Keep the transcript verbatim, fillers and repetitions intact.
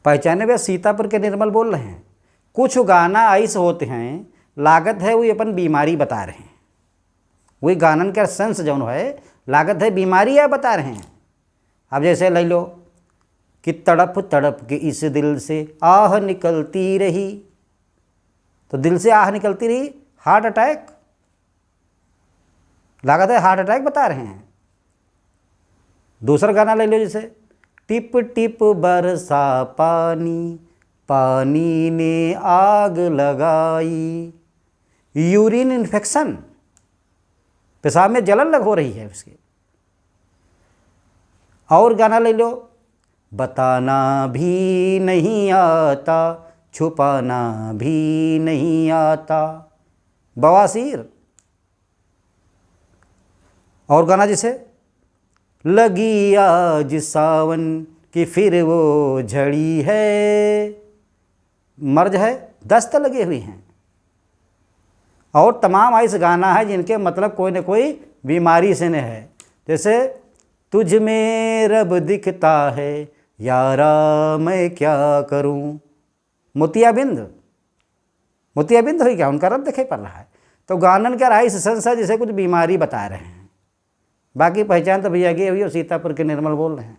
पहचाने भैया, सीतापुर के निर्मल बोल रहे हैं। कुछ गाना ऐसे होते हैं, लागत है वो अपन बीमारी बता रहे हैं। वही गानन के सेंस जौन है, लागत है बीमारी है बता रहे हैं। अब जैसे ले लो कि तड़प तड़प के इस दिल से आह निकलती रही, तो दिल से आह निकलती रही, हार्ट अटैक, लागत है हार्ट अटैक बता रहे हैं। दूसरा गाना ले लो, जैसे टिप टिप बरसा पानी, पानी ने आग लगाई, यूरिन इन्फेक्शन, पेशाब में जलन लग हो रही है उसकी। और गाना ले लो, बताना भी नहीं आता, छुपाना भी नहीं आता, बवासीर। और गाना जैसे लगी आज सावन की फिर वो झड़ी है, मर्ज है, दस्त लगे हुए हैं। और तमाम ऐसे गाना है जिनके मतलब कोई न कोई बीमारी से न है। जैसे तुझ में रब दिखता है यारा, मैं क्या करूं। मोतियाबिंद, मोतियाबिंद हुई क्या, उनका रब दिखाई पड़ रहा है। तो गानन के राइस संसा जैसे कुछ बीमारी बता रहे हैं। बाकी पहचान तो भैया के हुई और सीतापुर के निर्मल बोल रहे हैं।